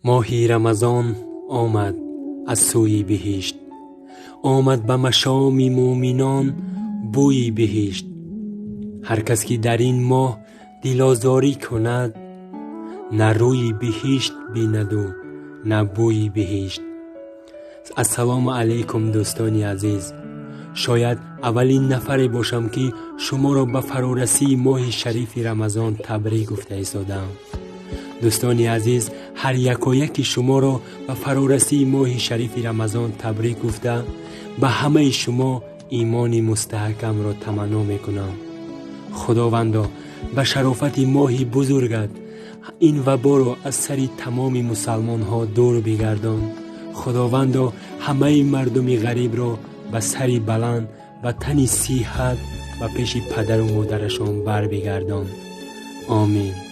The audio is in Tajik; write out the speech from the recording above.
Моҳи Рамазон омад аз сӯи биҳишт, омад ба машоми мӯминон бӯи биҳишт. Ҳар кас ки дар ин моҳ дилозорӣ кунад, на рӯи биҳишт бинаду на бӯи биҳишт. Ассалому алайкум, дӯстони азиз. Шояд аввалин нафаре бошам, ки шуморо ба фарорасии моҳи шарифи Рамазон табрик гуфта истодаам. Дӯстони азиз, ҳар якояки шуморо ба фарорасии моҳи шарифи Рамазон табрик гуфта, ба ҳамаи шумо имони мустаҳкамро таманно мекунам. Худовандо, ба шарофати моҳи бузургат ин ваборо аз сари тамоми мусалмонҳо дур бигардон. Худовандо, ҳамаи мардуми ғарибро ба сари баланд, ба тани сиҳат ба пеши падару модарашон барбигардон. Омин.